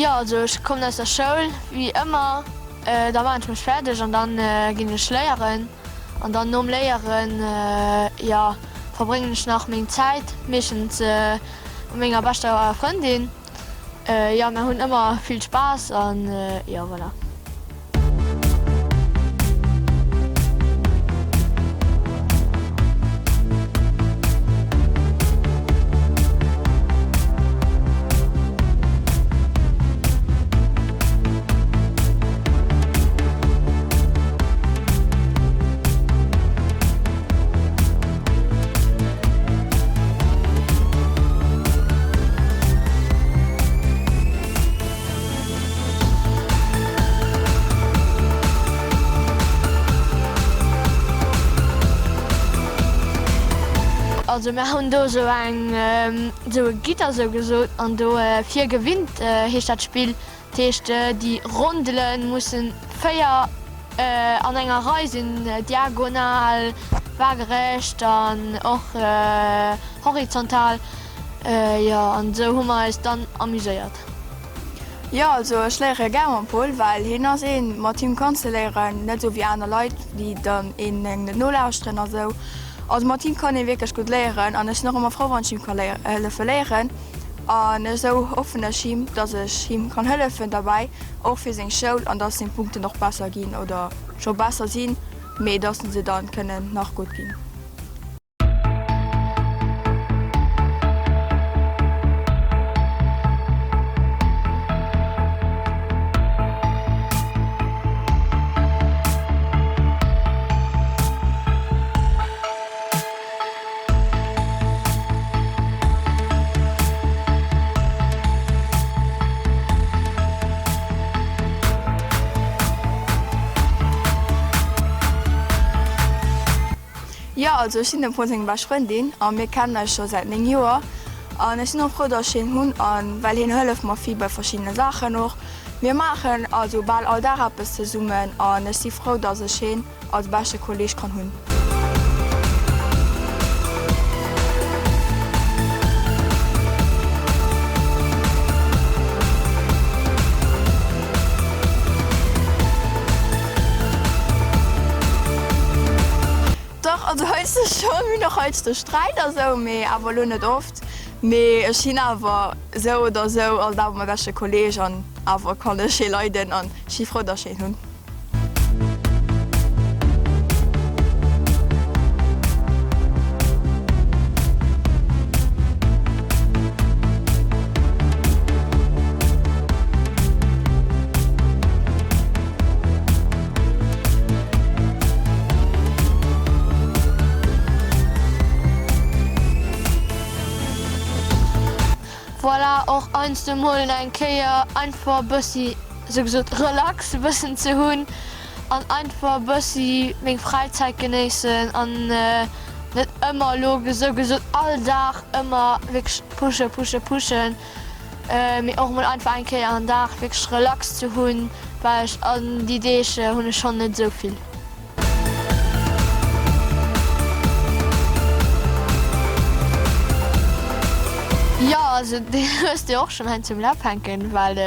Jo, also ech kommen aus der Schoul, wéi ëmmer, da maachen ech mech fäerdeg an dann ginn ech léieren. An dann nom Léieren, jo, verbréngen ech nach meng Zäit, meeschtens mat menger beschter Frëndin. Jo, mer hunn ëmmer vill Spaass an jo, voilà. Also mir hunn do esou eng, esou e Gitter esou gesot an do vir gewinnt heescht dat Spill. Dat heescht déi Rondele mussen 4 an enger Rei sinn, diagonal, waagerecht an och horizontal. Jo an esou hu mer eis dann amuséiert. Jo also ech léiere gär mam Pol, well hien ass een, mat him kanns de léieren, net esou wéi aner Leit, déi dann een engem net nolauschteren a sou. Also mat him kann ee wierklech gutt léieren an ech sinn och ëmmer frou wann ech him ka hëllefe léieren an esou hoffen ech him, dass ech him kann hëllefen derbäi, och fir seng Schoul an dass seng Punkten och besser ginn oder scho besser sinn, mee dass se dann kënnen nach gutt ginn. Jo, also ech sinn dem Pol seng bescht Frëndin a mir kennen eis scho säit 9 Joer an ech sinn och frou, dass ech hien hunn a well hien hëlleft mer vill bei verschiddene Saachen och. Mir maachen also bal all Dag eppes zesummen an ech si frou, dass ech hien als beschte Kolleeg kann hunn. Dach, also heiansdo schon, mir hunn och heiansdo Sträit a sou, mee awer elo net oft. Mee ech sinn awer sou oder sou alt awer mäi beschte Kolleeg an awer kann ech hie leiden an ech si frou, dass ech hien hunn. Voilà, och heiansdo mol eng Kéier einfach e bëssi, sou gesot, relax e bëssen ze hunn an einfach e bëssi meng Fräizäit genéissen an net ëmmer elo, sou gesot, all Dag ëmmer wierklech pushen, pushen, pushen. Mee och mol einfach eng Kéier en Dag wierklech relax ze hunn, well ech an déi Deeg hunn ech schonn net esou vill. Jo, also deen hues de och schonn hei zum Laf hänken, well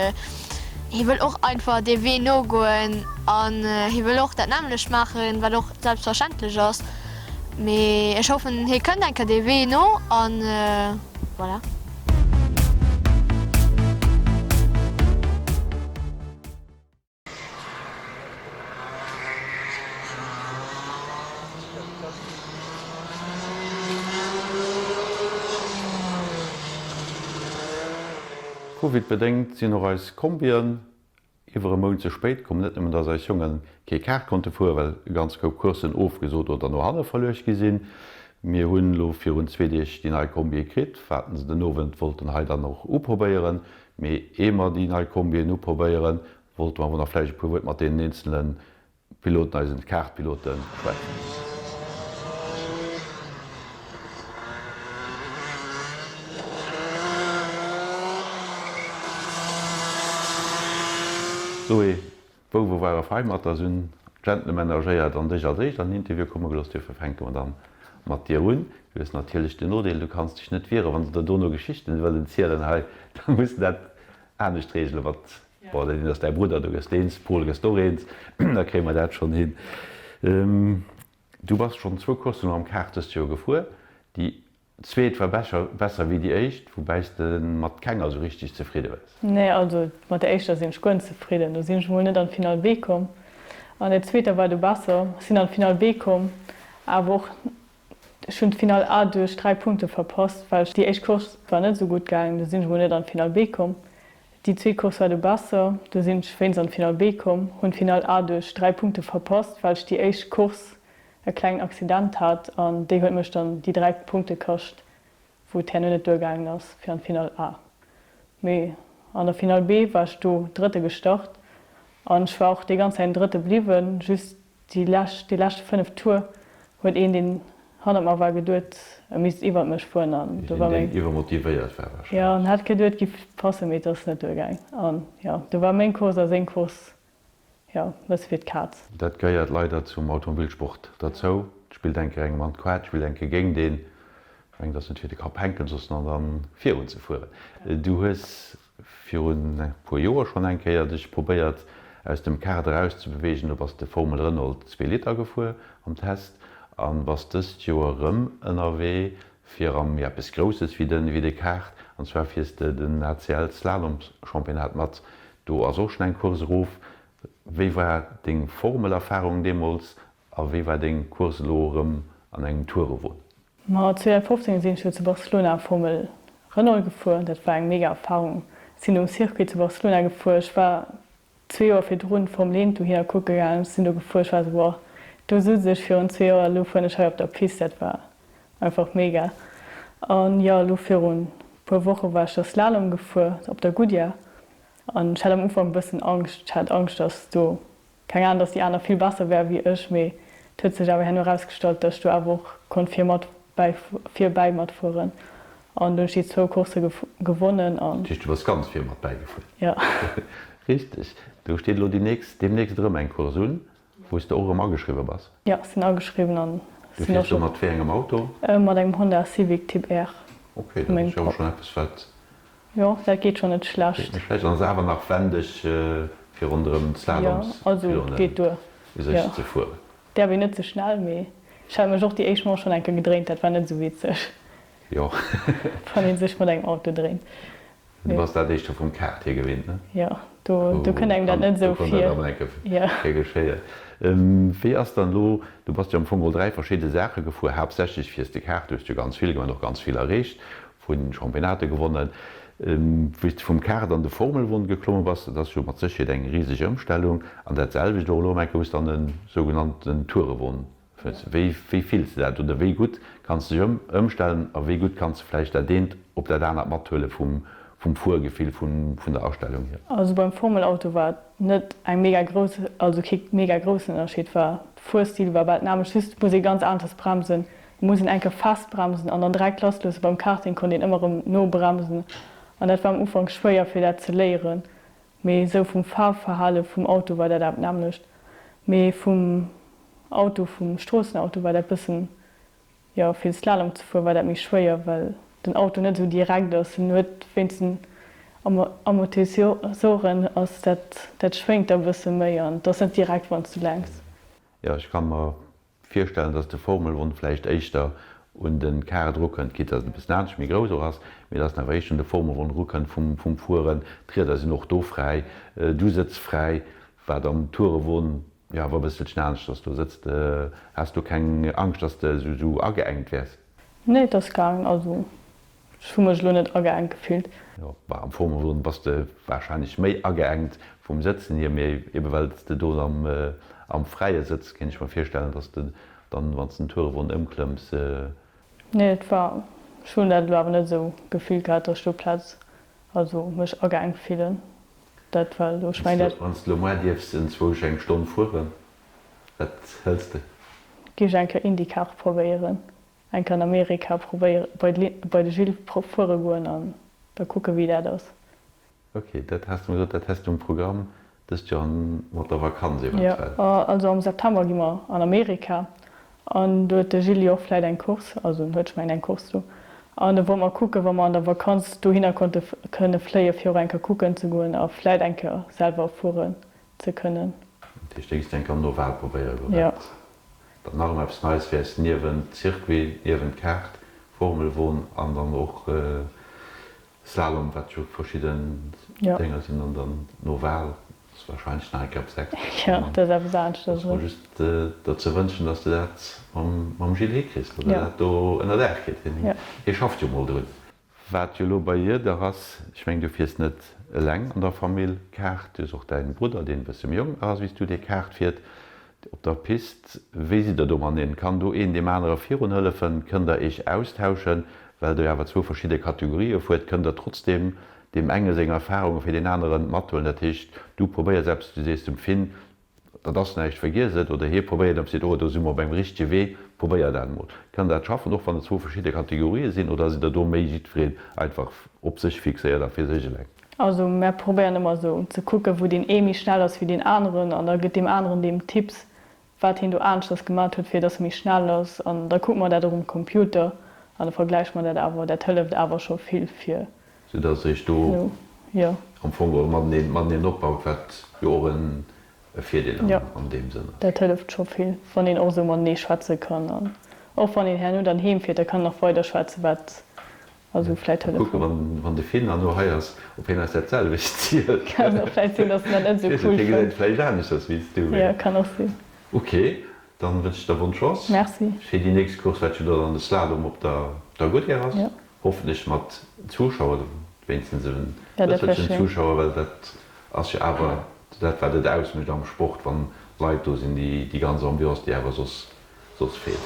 hie wëll och einfach dee Wee nogoen an hie wëll och dat nämmlecht maachen, wat och selbstverständlech ass. Mee ech hoffen, hie kënnt eng Kéier dee Wee no an voilà. Covid bedéngt sinn och eis Kombien Iwwer e Mount ze spéit komm. Net nëmmen, datt eis Jonge kee Kaart konnte fueren, well e ganz Koup Courssen ofgesot oder no hanne verluecht gi sinn. Mir hunn elo virun zwee Deeg déi nei Kombie kritt, wat se den Owend wollten hei dann och uprobéieren. Mee ehe mer déi nei Kombien uprobéieren, wollte mer awer nach vläicht e puer Wuert mat deenen eenzele Piloten, eisen Kartpilote schwätzen. Zoé, d'Bouwe ware fei mat der, se hunn Gentleman agéiert an dech als éischt an den Interview komme gelooss. Duerfir fänke mer dann mat dir un. Du hues natierlech den Nodeel, du kanns dech net wieren, wann se der dono Geschichten wëllen zielen hei, da muss de dat. Anescht reegele mat, bon, dat een ass däi Brudder, du gëss deens, Pol gëss och eens, da kréie mer dat schonn hin. Du bass schonn zwou Courssen elo am Kart dëst Joer gefuer. Déi zweet war bescher, besser wéi déi éischt, woubäi s de mat kenger esou richteg zefridde waars. Nee, also mat der éischter sinn ech guer net zefridden. Do sinn ech emol net an d'Finall B komm. An der zweeter war du besser. Ech sinn an d'Finall B komm, awer och Ech hunn d'Finall A duerch 3 Punkte verpasst, well ech déi éischt Course war net esou gutt gaangen, do sinn ech mol net an d'Finall B komm. Déi zweet Course war du besser, do sinn ech wéinst an d'Finall B komm, hunn d'Finall A duerch 3 Punkte verpasst, well ech déi éischt Course e klengen Accident hat an déi huet mech dann déi 3 Punkte kascht, wou et herno net duergaangen ass fir an d'Finall A. Mee an der Finall B war ech do Drëtte gestart an ech war och déi ganz Zäit Drëtte bliwwen, just Déi lescht, dee leschte 5 Tour huet een deen hannert mer war geduet e misst iwwert mech fueren an do war meng. Deen iwwermotivéiert war wahrscheinlech. Jo, en hat geduet et giff passen, mee et ass net duergaang an jo, do war meng Course a seng Course jo e bësse fir d'Kaz. Dat gehéiert leider zum Automobilsport derzou, et spillt eng Kéier engem an d'Quart, et spillt eng Kéier géint een, ech mengen et ass net fir de Kapp hänken ze loossen an dann virun ze fueren. Du hues Virun e puer Joer schonn eng Kéier dech probéiert aus dem Kart eraus ze beweegen. Do bass de Formel Renault zwee Liter gefuer am Test an bass dëst Joer erëm ënnerwee fir am méi eppes Grousses wéi de wéi de Kart. An zwar fiers de den ACL Slalomschampionnat mat. Do ass och schonn eng Course erof. Wéi war deng Formel-Erfarung deemools a wéi war deng Course elo erëm an engem Tourewon? Ma 2015 sinn ech jo zu Barcelona Formel Renault gefuer. Dat war eng mega Erfahrung. Ech sinn um Circuit zu Barcelona gefuer. Ech war zwee Joer virdrun Formel 1 dohinner kucke gaangen. Ech sinn do gefuer, ech war esou, Wow, do sutz ech virun zwee Joer, elo fueren ech hei op der Pist. Dat war einfach mega. An jo, elo virun puer Woche war ech da Slalom gefuer op der Gudja. An ech hat am Ufank e bëssen Angscht. Ech hat Angscht, dass do Keng Ahnung, dass déi aner vill besser wäre wéi ech, mee et huet sech awer herno erausgestallt, dass ech do awer och konnt vir mat bäi vir bäi matfueren an do hunn ech déi zwou Coursse gewonnen an. Dat heescht, du bass ganz vir mat bäigefuer? Jo. Richteg. Do steet elo déi nächst, deemnächst erëm eng Course un, wou s de och erëm ageschriwwe bass? Jo, ech sinn ageschriwwen an Du sinn och fiers do mat wéi engem Auto? Mat engem Honda Civic Type R Ok, dat ass jo awer schonn eppes, wat Jo, dat geet schon net schlecht. Geet net schlecht an ass awer nach wendeg fir ronderëm d'Slaloms-Pylonen u sech ze fueren. Däerf een net ze schnell, mee ech hat mech och déi éischt Manche schon eng Kéier gedréint, dat war net esou witzeg, Jo. wann ee sech mat engem Auto dréint. Du bass dat éischter vum Kart hier gewinnt, ne? Jo, do do kënnt engem dat net esou vir. Do konnt dat awer eng Kéier geschéien. Wéi ass dann elo, du bass jo am Fong geholl 3 verschidde Saache gefuer, haaptsächlech fiers de Kart, du hues jo ganz vill gemaach an och ganz vill erreecht. Vun Championnate gewonnen. Wéi s de vum Kart an de Formelwon geklomme bass, dat ass jo mat Sécherheet eng riseg Ëmstellung. An dat selwecht och elo, Mike, wou s de an e sougenannten Tourewon fuers. Wéi wéi fills de dat oder wéi gutt kanns de dech ëmstellen a wéi gutt kanns de vläicht dat eent op dat anert mathuele vum vum Fuergefill, vun vun der Astellung hier? Also beim Formelauto war et net eng mega grouss, also kee mega groussen Ënnerscheed war. De Fuerstil war bal den anescht, just muss ee ganz aneschters bremsen. Et muss een enke fest bremsen an dann direkt lassloossen. Beim Karting konnt een ëmmer erëm nobremsen an dat war am Ufank schwéier fir dat ze léieren. Mee esou vum Fahrverhale vum Auto war dat awer d'nämmlecht. Mee vum Auto, vum Stroossenauto war dat bëssen, jo fir Slalom ze fueren war dat méi schwéier, well den Auto net esou direkt ass. En huet wéinst den Amortisseuren ass dat, dat schwéngt da bësse méi an et ass net direkt wann s du lenks. Jo, ech ka mer virstellen, dass de Formelwon vläicht éischter un de Kart erukënnt, quitte dass en e bëssen anescht, méi grouss och ass, mee dass en awer éischter un de Formelwon erukënnt vum Fueren. D'Rieder sinn och do fräi, du sëtz fräi, wat am Tourewon jo awer e bësselchen anescht ass. Do sëtz de, has du keng Angscht, dass de esou ageengt wäers? Nee, et ass gaangen, also Ech hu mech elo net ageengt gefillt. Jo, bah, am Formelwon bass de wahrscheinlech méi ageengt vum Sëtzen hier, mee ebe well s de do am Fräie sëtz, kéint ech mer virstellen, dass de dann, wann s de den Tourewon ëmklëmms. Nee, et war, ech hunn dat elo awer net esou gefillt gehat, dass ech do Plaz, also mech ageengt fillen. Dat war elo, ech mengen dat. Wann s de elo moar dierfs enzwousch eng Stonn fueren, wat hëls de? Géif ech eng Kéier Indycar probéieren. Eng Kéier an Amerika probéieren, bei bei de Gilles fuere goen an da kucke wéi dat ass. Ok, dat has de mer gesot, dat häss de um Programm dëst Joer mat der Vakanz eventuell. Jo, also am September gi mer an Amerika an do huet de Gilles jo och vläit eng Course, also en huet ech mengen eng Course do. An da wollte mer kucken, wa mer an der Vakanz dohinner konnte kënne fléien, fir och eng Kéier kucken ze goen a vläit eng Kéier selwer fueren ze kënnen. Dat heescht, déi eng Kéier no Wahl probéiere goen, Jo. wat dann nach ëmmer eppes Neies wär, niewent Circuit, niewent Kaart, Formelwon an dann och Slalom, wat jo verschidden Dénger sinn, an dann no Wahl ass wahrscheinlech nach eng Kéier eppes extra. Jo, dat ass eppes aneschters. Ass mol just der ze wënschen, dass de dat mam Gilles hikriss, dass der dat do ënner Daach kritt. Hie schafft jo mol drun. Wat jo elo bei jidder ass, ech mengen du fiers net eleng an der Famill Kaart, du hues och däin Brudder, deen e bësse méi jonk nach ass wéi s du, dee Kaart fiert op der Pist. Wéi sidd der do mateneen? Kann do een deem anere virun hëllefen? Kënnt der iech austauschen? Well der jo awer zwou verschidde Kategorië fuert, kënnt der trotzdeem deem enge seng Erfarunge fir deen aneren mathuelen? Dat heescht, du probéiers eppes, du sees dem Finn, Dat ass näischt, vergiess et, oder hie probéiert eppes, seet, oh, do si mer op engem richtege Wee, probéier dat emol. Kann dat schaffen, och wann et zwou verschidde Kategorië sinn, oder sidd der do méi jiddwereen einfach op sech fixéiert a fir sech eleng? Also mär probéieren ëmmer esou ze kucken, wou deen ee méi schnell ass wéi deen aneren, an da gëtt deem aneren deem Tipps, wat hien do aneschters gemat huet, fir dass e méi schnell ass, an da kucke mer dat och um Computer an da vergläiche mer dat awer. Dat hëlleft awer scho vill fir Sou dass sech do am Fong och mateneen opbaut, wat jo och e Virdeel an deem Sënn ass. Dat hëlleft scho vill, wann een och esou matenee schwätze kann. An och wann een herno dann heem fiert, da kann een nach weider schwätzen, wat also vläit hëlleft. Kucke wann de Finn herno hei ass, ob hien eis dat selwecht zielt. Kann och vläit sinn, dass en dat net esou cool fënnt. Hie gesäit et vläicht aneschters wéi s du. Jo, kann och sinn. Ok, dann wënsch ech der bonne Chance Merci. fir déi nächst Course, wat jo dann de Slalom op der Goodyear ass. Hoffentlech mat Zuschauer, wéinstens e bësselchen Zuschauer, well dat ass jo awer dat wat et ausmécht am Sport, wann Leit do sinn, déi ganz Ambiance déi awer soss soss feelt.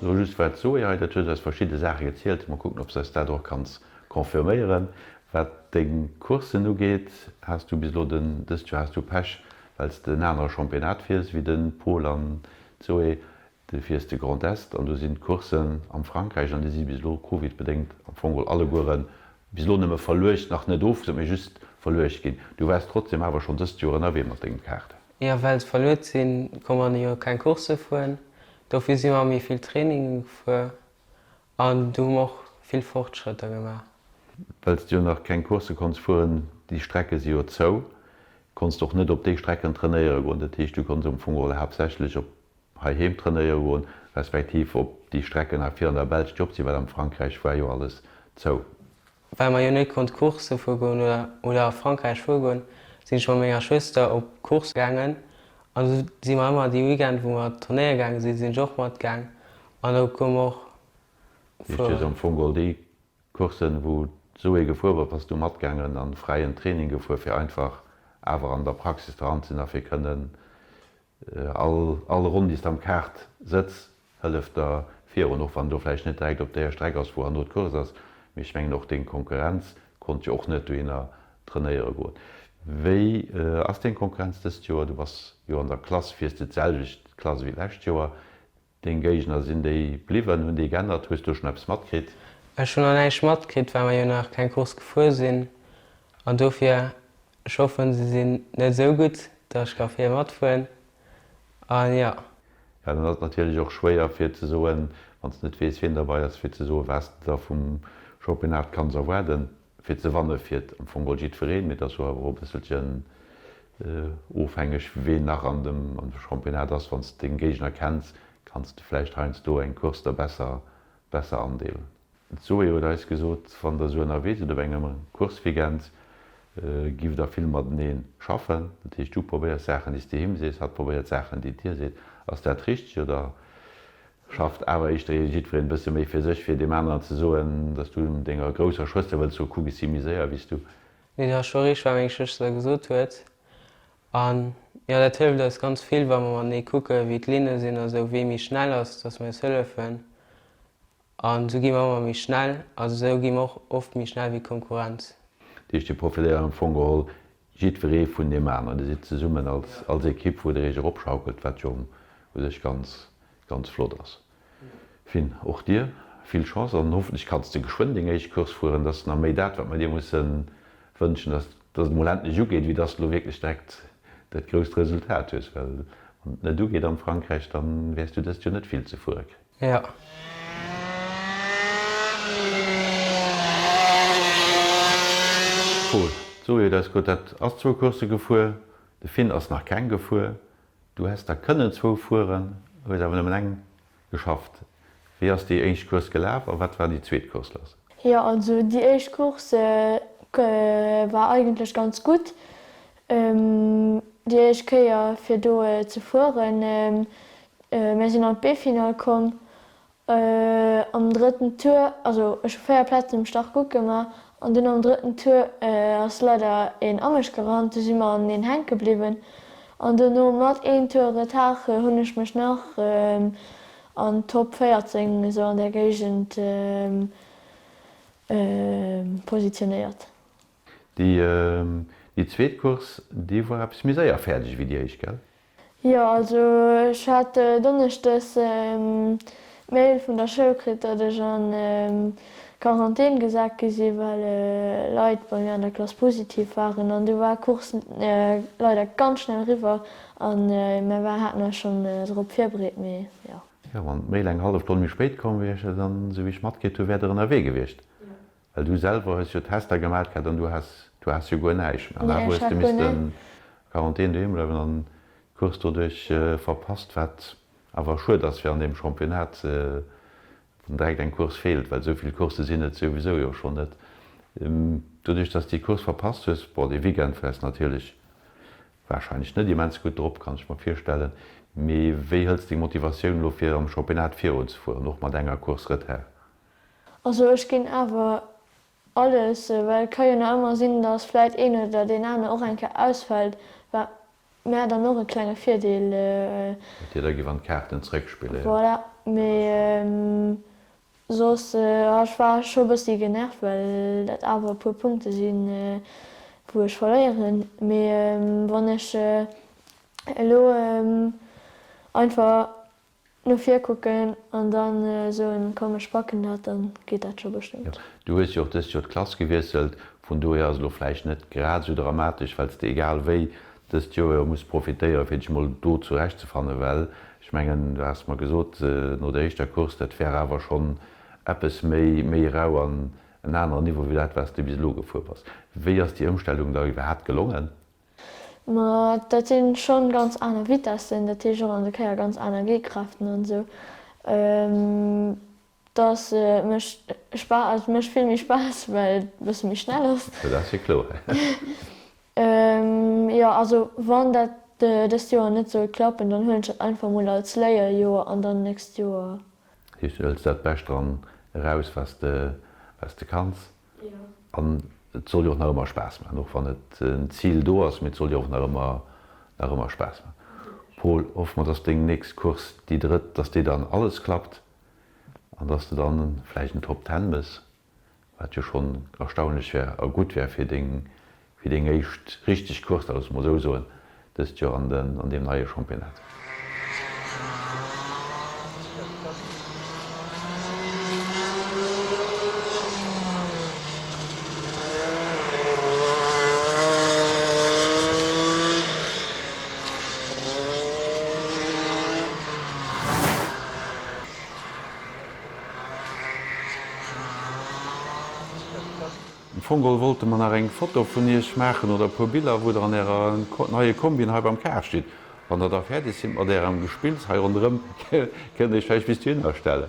Elo just wat d'Zoé hei, dat huet eis verschidde Saache gezielt, mol kucken ob s eis dat och kanns confirméieren. Wat deng Courssen ugeet, has du bis elo den, dëst Joer has du Pech, Well s de en anere Championnat fiers wéi de Paul an d'Zoé, du fiers de Grand Est an do sinn d'Courssen am Frankräich an déi si bis elo Covid-bedéngt am Fong geholl allegueren bis elo nëmme verluecht, nach net ofgesot, mee just verluecht ginn. Du waars trotzdem awer schonn dëst Joer ënnerwee mat dengem Kart. Jo, well se verluet sinn, konnt mer jo keng Coursse fueren. Dofir si mer méi vill Traininge gefuer An do hu mer och vill Fortschrëtter gemaach. Well s de jo nach keng Coursse konns fueren, déi Strecke si jo zou, konns de och net op déi Strecken trainéiere goen. Dat heescht, du konns am Fong geholl haaptsächlech op heiheem trainéiere goen, respektiv op déi Strecken hei vir an der Belsch, déi op sinn, well am Frankräich war jo alles zou. Well mer jo net konnt Coursse fuer goen oder oder a Frankräich fuer goen, sinn ech mat menger Schwëster op Course gaangen an esou si mer ëmmer déi Weekend wou mer turnéiere gaange sinn, sinn ech och mat gaang an do koum mer och Heescht du hues fueren. am Fong geholl déi Courssen wou d'Zoé gefuer war, bass du matgaangen an fräien Training gefuer fir einfach awer an der Praxis dran ze sinn a fir kënnen All all Ronn déi s de am Kart sëtz, hëlleft der virun, och wann do vläicht net direkt op där Streck ass, wou herno d'Course ass. Mee ech mengen och deng Konkurrenz konnt jo och net dohinner trainéiere goen. Wéi ass deng Konkurrenz dëst Joer? Du bass jo an der Klass, fiers de d'selwecht Klass ewéi d'lescht Joer? Deng Géigner, sinn déi bliwwen? Hunn déi geännert? Hues du schonn eppes matkritt? Ech hunn nach näischt matkritt, well mer jo nach keng Course gefuer sinn an dofir, ech hoffen se sinn net esou gutt, dass ech ka vir matfueren an jo. Jo, dann ass et natierlech och schwéier fir ze soen, wann s de net weess wien derbei ass, fir ze soen wat s de da vum Championnat kanns erwaarden. Fir ze wanne fiert am Fong geholl jiddwereen, mee et ass jo awer och e bësselchen ofhängeg ween nach an dem Championnat ass. Wann s de deng Géigner kenns, kanns de vläicht heiansdo eng Course da besser besser andeelen. D'Zoé huet eis gesot, wann der esou ënnerwee sidd op engem Course-Weekend, giff der vill matenee schaffen. Dat heescht, du probéiers Saachen, déi s de him sees, hatt probéiert Saachen, déi dir seet. Ass dat richteg oder Schafft awer éischter jiddwereen e bësse méi fir sech, fir deem aneren ze soen, dass du denger grousser Schwëster wëlls soen, kuck, ech si méi séier wéi s du. Nee, dat ass scho richteg, wat meng Schwëster gesot huet. An jo, dat hëlleft eis ganz vill, wa mer matenee kucken, wéi d'Linne sinn a sou, wee méi schnell ass, dass mir eis hëllefen. An esou gi mer ëmmer méi schnell, also esou gi mer och oft méi schnell wéi d'Konkurrenz. Dat heescht, dir profitéiert am Fong geholl jiddweree vun deem aneren. Dir sidd zesummen als, als Ekipp, wou der iech eropschaukelt, wat jo u sech ganz, Ganz flott ass. Finn, och dir vill Chance an hoffentlech kanns de geschwënn deng éischt Course fueren. Dat ass nach méi dat wat mer dir mussen wënschen, dass dass et mol endlech ugeet, wéi dass de lo wierklech direkt. dat grousst Resultat hues, well wann et net ugeet am Frankräich, dann wäers du dëst Joer net vill ze fuere kréien. Jo. Paul, D'Zoé huet eis gesot, dat ass zwou Coursse gefuer, de Finn ass nach keng gefuer. Du häss der kënnen zwou fueren, hues awer nëmmen eng geschafft. Wéi ass déi éischt Course gelaf a wat war déi zweet Course lass? Jo, also déi éischt Course war eigentlech ganz gutt. Déi éischt Kéier fir do ze fueren. Mir sinn an d'B-Finall komm am drëtten Tour. Also ech hu 4 Plazen um Start gutt gemaach an dunn am drëtten Tour ass leider een a mech gerannt. Du si mer aneneen hänke bliwwen an dono mat een Tour Retard hunn ech mech nach an d'Top 14 esou an där Géigend positionéiert. Déi zweet Course, déi war eppes méi séier fäerdeg wéi déi éischt, gell? Jo, also ech hat donneschdes d'Mail vun der Schoul kritt, datt ech an Quarantän gesat gi si well Leit bei mir an der Klass positiv waren. An du war d'Course leider ganz schnell eriwwer an mir war haten eis schonn drop virbereet, mee jo. Jo, wann d'Mail eng hallef Stonn méi spéit komm wier, dann, esou wéi ech matkritt hu, wäert der ënnerwee gewiescht. Well du selwer hues jo Tester gemat gehat an du has du has jo guer näischt méi. An awer hues de missten Quarantän doheem bleiwen an d'Course doduerch verpasst, wat awer schued ass fir an deem Championnat, wann direkt eng Course feelt, well esou vill Coursse sinn et souwisou jo schonn net. Doduerch dass de déi Course verpasst hues, bon dee Weekend waars natierlech warscheinlech net immens gutt drop, kann ech mer virstellen, mee wéi hëls deng Motivatioun elo fir am Championnat virunzefueren, och mat enger Course Retard? Also ech ginn awer alles, well et ka jo nach ëmmer sinn, datt vläit een oder deen aner och eng Kéier ausfält, wat mär dann och e klenge Virdeel. Wat dir da giff an d'Kaarten zréckspillen, jo. Voilà, mee soss, ech war scho bëssi genervt, well dat awer e puer Punkte sinn, wou ech verléieren. Mee wann ech elo einfach No vir kucken an dann soen, komm ech packen dat, dann geet dat scho bestëmmt. Du hues jo och dëst Joer d'Klass gewiesselt, vun dohier ass et elo vläicht net grad esou dramatesch, well s de egal wéi dëst Joer jo muss profitéieren, fir dech mol do zurecht ze fannen, well ech mengen, du has mer gesot no der éischter Course, dat wär awer schonn eppes méi méi rau an en aneren Niveau wéi dat, wat s de bis elo gefuer bass. Wéi ass déi Ëmstellung da iwwerhaapt gelongen? Ma dat sinn schonn ganz aner Vitessen, dat heescht och an der Kéier ganz aner G-Kräften an esou. Dass mécht Spaass, also mécht vill méi Spaass, well et e bësse méi schnell ass. Dat ass jo kloer. Jo, also wann dat dëst Joer net sollt klappen, dann huelen ech dat einfach mol als Léierjoer an dann nächst Joer. Dat heescht, du hëls dat Bescht dran eraus, wat s de, wat s de kanns? An et soll jo och nach ëmmer Spaass maachen, och wann et en Zil do ass, mee et soll jo och nach ëmmer, nach ëmmer Spaass maachen. Paul, hoffe mer, dass deng nächst Course, déi drëtt, dass déi dann alles klappt an dass de dann vläicht en Top Ten mëss, wat jo schonn erstaunlech wär a gutt wär fir deng, fir deng éischt richteg Course, da loosse mer esou soen, dëst Joer an den an deem neie Championnat. Am Fong geholl wollte mer nach eng Foto vun iech maachen oder e puer Biller wou der an ärer neie Kombin hei beim Kaf stitt. Wann der da fäerdeg sidd mat ärem Gespills hei ronderëm, kënnt der iech vläicht bis dohinner stellen.